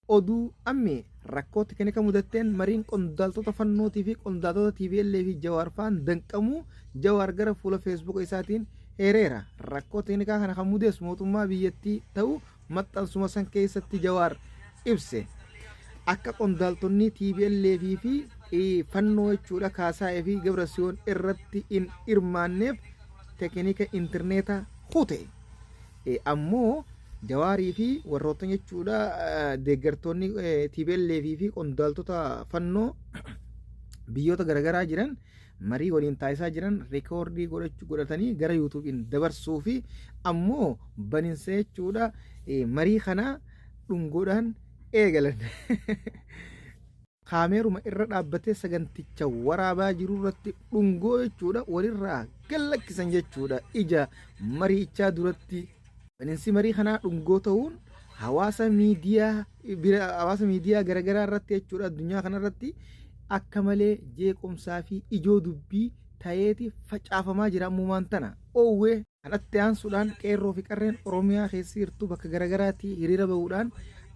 Oduu ammee rakkoo tekinika mudatteen mariin qondaaltota Fannootii fi qondaaltota tplf fi Jawaar faan danqamuu Jawaar gara fuula Feesbuuka isaatiin eereera. Rakkoo tekinikaa kana kan mudees mootummaa biyyattii ta'uu maxxansuma san keessatti Jawaar ibse. Akka qondaaltonnii tplf fi Fannoo jechuudha Kaasaayee fi Gabrasiyoon irratti hin hirmaanneef tekinika intirneeta kute. Ammoo Jawaarii fi warroottan jechuudha deeggartoonni TPLF fi qondaaltota fannoo biyyoota garaagaraa jiran marii waliin taasisaa jiran rikoordii godhatanii gara yuutuubiin dabarsuu fi ammoo baninsa jechuudha marii kana dhungoodhaan eegalan. Kaameeruma irra dhaabbatee saganticha waraabaa jiru irratti dhungoo jechuudha walirraa gallakkisan jechuudha ija mari'ichaa duratti. Baninsi marii kanaa dhungoo ta'uun hawaasa miidiyaa bira hawaasa miidiyaa garagaraa irratti jechuudha addunyaa kanarratti akka malee jeequmsaa fi ijoo dubbii ta'eeti facaafamaa jira ammumaan tana. Oowwee! Kanatti aansuudhaan qeerroo fi qarreen Oromiyaa keessa jirtu bakka garagaraatti hiriira bahuudhaan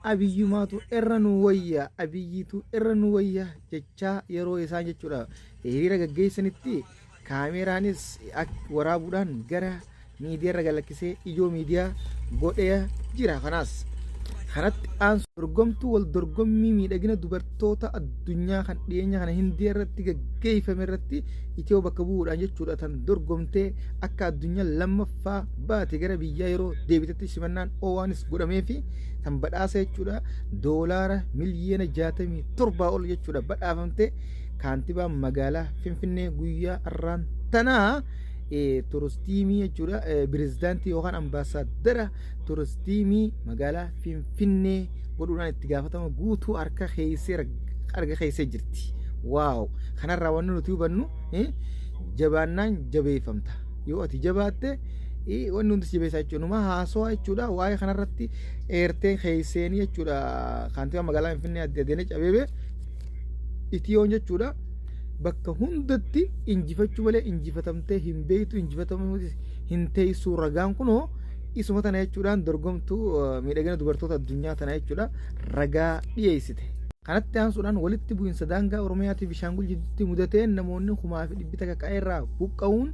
Abiyyumaatu irra nu wayya, Abiyyiitu irra nu wayya jechaa yeroo isaan jechuudha hiriira gaggeessanitti kaameeraanis waraabuudhaan gara miidiyaa irra galakkisee ijoo miidiyaa godhee jira. Kanaas kanatti aansu dorgomtuu wal dorgommii miidhagina dubartoota addunyaa kan dhiyeenya kana Hindii irratti gaggeeffame irratti Itiyoo bakka bu'uudhaan jechuudha tan dorgomtee akka addunyaa lammaffaa baate gara biyyaa yeroo deebitetti simannaan oowaanis godhameefi tan badhaasa jechuudha doolaara miliyoona 67 ol jechuudha badhaafamte kaantibaan magaalaa Finfinnee guyyaa har'aan tanaa turistiimii jechuudha pirezidaantii yookaan ambaasaaddara turistiimii magaalaa Finfinnee godhuudhaan itti gaafatama guutuu harka keessee arga keessee jirti. Waaw! Kanarraa wanni nuti hubannu jabaannaan jabeeffamta. Yoo ati jabaatte wanni hundi si jabeessaa jechuudha. Numa haasawaa jechuudha. Waa'ee kanarratti eertee keesseenii jechuudha. Kaantibaa magaalaa Finfinnee adde Adanech Abeebee Itiyoon jechuudha. Bakka hundatti injifachuu malee injifatamtee hin beektu injifatamuu hin teessuu ragaan kunoo isuma tana jechuudhaan dorgomtuu miidhagina dubartoota addunyaa tana jechuudha ragaa dhiyeessite. Kanatti aansuudhaan walitti bu'insa daangaa Oromiyaatii Bishaangul jidduutti mudateen namoonni kumaa fi dhibbi takka qa'eerraa buqqa'uun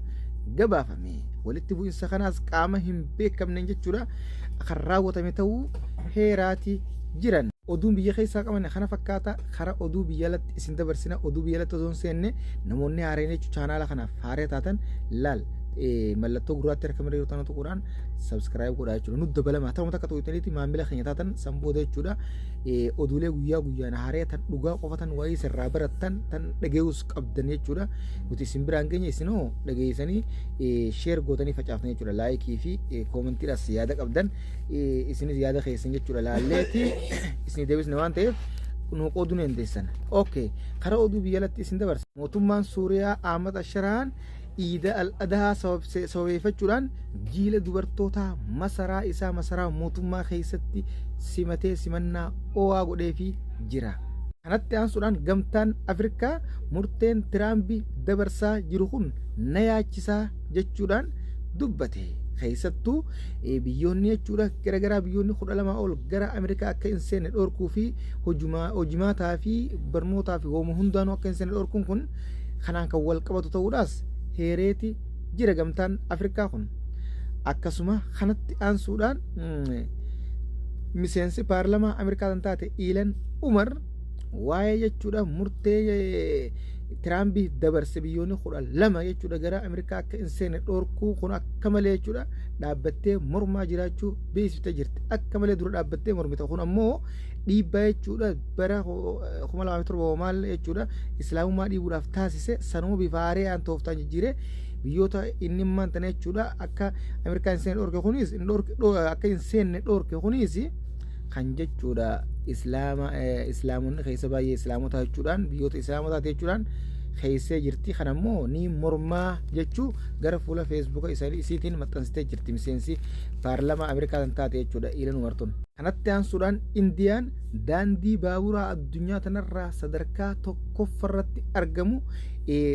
gabaafame. Walitti bu'insa kanaas qaama hin beekamneen jechuudha kan raawwatame ta'uu heeraati jiran. Oduun biyya keessaa qaban kana fakkaata kara oduu biyya alatti isin dabarsina oduu biyya alatti osoo hin seenne namoonni haareen jechuun chaanaala kanaaf haaree taatan laal mallattoo gurraatti harka mirga jirtu tuquudhaan subscribe godhaa jechuudha. Nu dabalamaa ta'uma takka tuqxaniiti maamila keenya taatan san booda jechuudha. Oduulee guyyaa guyyaan haaree tan dhugaa qofa tan waa'ee sirraa barattan tan dhageessuu qabdan jechuudha. Nuti isin biraan keenya isinoo dhageessanii share gootanii facaaftan jechuudha. Laayikii fi koomentiidhaas yaada qabdan isinis yaada keessan jechuudha. Laalleeti isin deebisne waan ta'eef nu qooduu ni dandeessan. Okay, karaa oduu biyya alatti isin dabarsa. Mootummaan Suuriyaa Ahmad Asharaan Iida al-Adhaa sababeeffachuudhaan jiila dubartootaa masaraa isaa masaraa mootummaa keessatti simatee simannaa o'aa godheefii jira. Kanatti aansuudhaan Gamtaan Afrikaa murteen Tiraampi dabarsaa jiru kun na yaachisaa jechuudhaan dubbate. Keessattuu biyyoonni jechuudha garagaraa biyyoonni 12 ol gara Ameerikaa akka hin seenne dhorkuu fi hojimaataa fi barnootaa fi hooma hundaanuu akka hin seenne dhorkuun kun kanaan kan wal qabatu ta'uudhaas heereeti jira gamtaan Afrikaa kun. Akkasuma kanatti aansuudhaan miseensi paarlamaa Ameerikaa kan taate Iilan Umar waa'ee jechuudha murtee Tiraampi dabarse biyyoonni 12 jechuudha gara Ameerikaa akka hin seenne dhorkuu kun akka malee jechuudha dhaabbattee mormaa jiraachuu beeksiftee jirti. Akka malee dura dhaabbattee mormite kun ammoo dhiibbaa jechuudha bara 2007 maal jechuudha islaamummaa dhiibuudhaaf taasise sanuma bifa haaraan tooftaan jijjiire biyyoota inni immaan tana jechuudha akka Ameerikaa hin seenne dhorke kunis akka hin seenne dhorke kunis kan jechuudha islaama islaamonni keessa baay'ee islaamota jechuudhaan biyyoota islaamotaati jechuudhaan keessee jirti kan ammoo ni mormaa jechuu gara fuula feesbuuka isiitiin maxxansitee jirti miseensi paarlamaa Ameerikaa kan taate jechuudha Iilan Umartun. Kanatti aansuudhaan Indiyaan daandii baaburaa addunyaa tanarraa sadarkaa tokkoffarratti argamu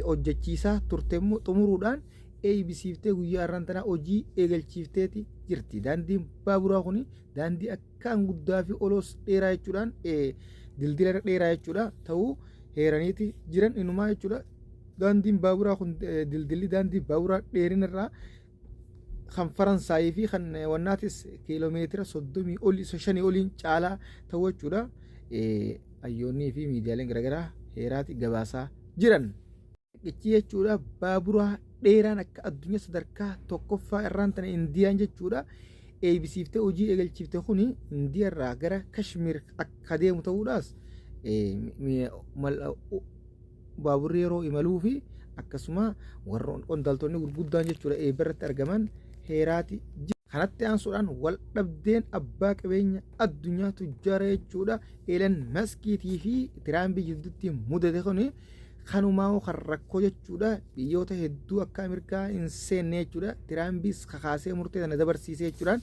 hojjechiisaa turte immoo xumuruudhaan eeybisiiftee guyyaa har'aan tanaa hojii eegalchiifteeti jirti. Daandiin baaburaa kun daandii akkaan guddaa fi oloos dheeraa jechuudhaan dildila irra dheeraa jechuudha ta'uu heeraniiti jiran inumaa jechuudha. Daandiin baaburaa kun dildilli daandii baaburaa dheerina irraa kan Faransaayii fi kan wannaatis kiiloomeetira 30 olii 5 oliin caalaa ta'uu jechuudha. Hayyoonnii fi miidiyaaleen garaagaraa heeraati gabaasaa jiran. Riqichi jechuudha baaburaa dheeraan akka addunyaa sadarkaa tokkoffaa irraan tana Indiyaan jechuudha eeybisiiftee hojii eegalchiifte kuni Indiyaarraa gara Kashmir akka deemu ta'uudhaas baaburri yeroo imaluu fi akkasuma warra qondaaltonni gurguddaan jechuudha eebba irratti argaman heeraati. Kanatti aansuudhaan wal dhabdeen abbaa qabeenya addunyaa tujjaara jechuudha Elon Maskiitii fi Tiraambii jidduutti mudate kuni kanumaa kan rakkoo jechuudha biyyoota hedduu akka Ameerikaa hin seenne jechuudha Tiraambiis kakaasee murtee tana dabarsiisee jechuudhaan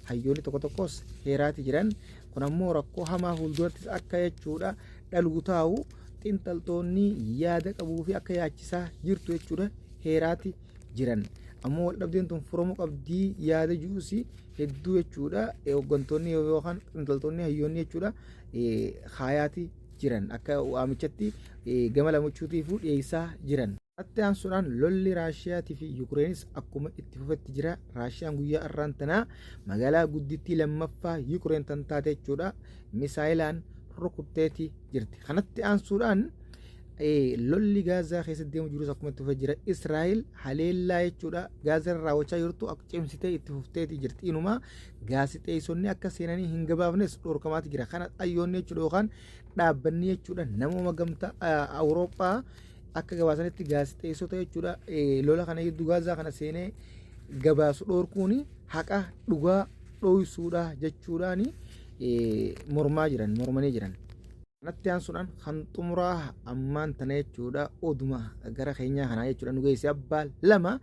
hayyoonni tokko tokkos heeraati jiran. Kun ammoo rakkoo hamaa fuuldurattis akka jechuudha dhaluu taa'u xinxaltoonni yaada qabuu fi akka yaachisaa jirtu jechuudha heeraati jiran. Ammoo waldhabdeen tun furamuu qabdii yaada jiruus hedduu jechuudha hooggantoonni yookaan xinxaltoonni hayyoonni jechuudha kaayaati jiran akka waamichatti gama lamachuutiifuu dhiyeessaa jiran. Kanatti aansuudhaan lolli Raashiyaatii fi Yukireenis akkuma itti fufetti jira. Raashiyaan guyyaa har'aan tanaa magaalaa guddittii lammaffaa Yukireen tan taate jechuudha misaayilaan rukutteeti jirti. Kanatti aansuudhaan lolli Gaazaa keessatti deemu jirus akkuma itti fufee jira. Israa'el haleellaa jechuudha Gaazaa irra raawwachaa jirtu akka cimsitee itti fufteeti jirti. Inumaa gaazexeessonni akka seenanii hin gabaafnes dhorkamaati jira. Kana hayyoonni jechuudha yookaan dhaabbanni jechuudha namooma gamtaa Awurooppaa akka gabaasanitti gaazexeessota jechuudha lola kana gidduu Gaazaa kana seenee gabaasu dhorkuun haqa dhugaa dhoysuudha jechuudhaan mormaa jiran mormanii jiran. Kanatti aansuudhaan kan xumuraa ammaan tana jechuudha oduma gara keenyaa kanaa jechuudha nu geesse abbaa lama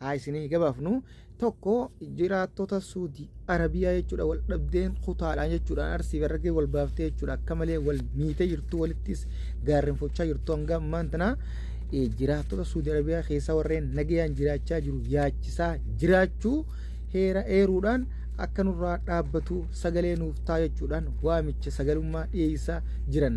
haa isinii gabaafnu. Tokko jiraattota Suudii Arabiyaa jechuudha wal dhabdeen kutaadhaan jechuudhaan Arsii fi Harargee wal baaftee jechuudha akka malee wal miitee jirtu walittis gaarrenfochaa jirtu hanga ammaan tanaa jiraattota Suudii Arabiyaa keessaa warreen nagayaan jiraachaa jiru yaachisaa jiraachuu heera eeruudhaan akka nurraa dhaabbatu sagalee nuuf ta'a jechuudhaan waamicha sagalummaa dhiyeessaa jiran.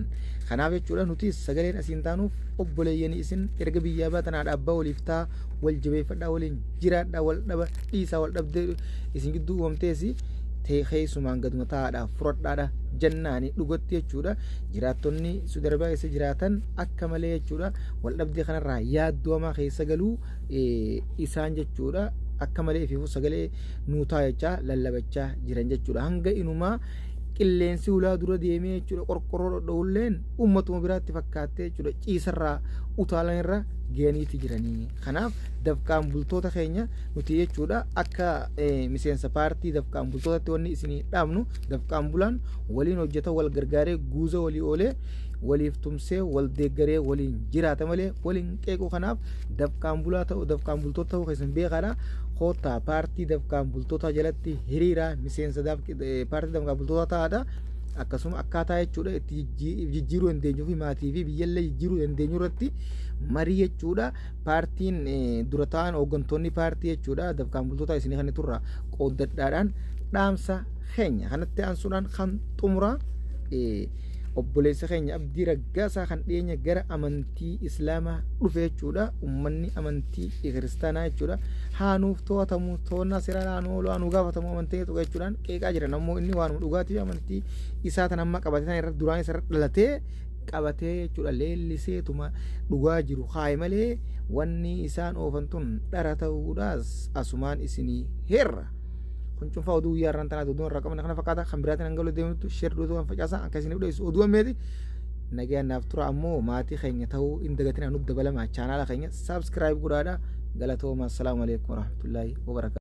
Kanaaf jechuudha nutis sagaleen asiin taanuuf obboleeyyanii isin erga biyyaa baatan haadha abbaa waliif ta'a, wal jabeeffadhaa, waliin jiraadhaa, wal dhaba dhiisaa, wal dhabdee isin gidduu uumamtees keessumaan gaduma taa'aadha furadhaadha jennaani dhugatti jechuudha. Jiraattonni Saudi Arabiyaa keessa jiraatan akka malee jechuudha wal dhabdee kanarraa yaaddoo hamaa keessa galuu isaan jechuudha akka malee ifiifuu sagalee nuu ta'a jechaa lallabachaa jiran jechuudha. Hanga inumaa qilleensi hulaa dura deemee jechuudha qorqorroo dhodhowulleen uummatuma biraatti fakkaattee jechuudha ciisarraa utaalan irra ga'aniiti jiranii. Kanaaf dafqaan bultoota keenya nuti jechuudha akka miseensa paartii dafqaan bultootatti wanni isinii dhaabnu dafqaan bulaan waliin hojjeta wal gargaaree guuza walii oolee waliif tumsee wal deeggaree waliin jiraata malee waliin qeequu. Kanaaf dafqaan bulaa ta'u dafqaan bultoota ta'uu keessan beekaadha. Koottaa paartii dafqaan bultootaa jalatti hiriiraa miseensa paartii dafqaan bultootaa ta'aadha. Akkasuma akkaataa jechuudha itti jijjiiruu dandeenyuu fi maatii fi biyyallee jijjiiruu dandeenyu irratti marii jechuudha paartiin dura ta'an hooggantoonni paartii jechuudha dafqaan bultootaa isinii kan turra qooddadhaadhaan dhaamsa keenya. Kanatti aansuudhaan kan xumuraa obboleessa keenya Abdii Raggaasaa kan dhiyeenya gara amantii Islaamaa dhufe jechuudha. Ummanni amantii kiristaanaa jechuudha haanuuf to'atamu to'annaa seeraan haanuu oolu haanuu gaafatamu amantii tuqa jechuudhaan qeeqaa jiran. Ammoo inni waanuma dhugaatii fi amantii isaa tan amma qabate tan irra duraan isa irra dhalatee qabatee jechuudha leelliseetuma dhugaa jiru kaaye malee wanni isaan oofan tun dhara ta'uudhaas asumaan isinii heerra. Kun cunfaa oduu guyyaa irraan tanaati oduu irraa qabne kana fakkaata. Kan biraatiin hanga walitti deemnutti sheer dhootu kan facaasa akka isiniif dho'isu oduu ammeeti. Nagaan naaf tura. Ammoo maatii keenya ta'uu hin dagatinaa, nutti dabalamaa, chaanaala keenya saabskiraayib godhaadha. Galatooma. Assalaamu alaikum warahmatullaahi wabarakaatu.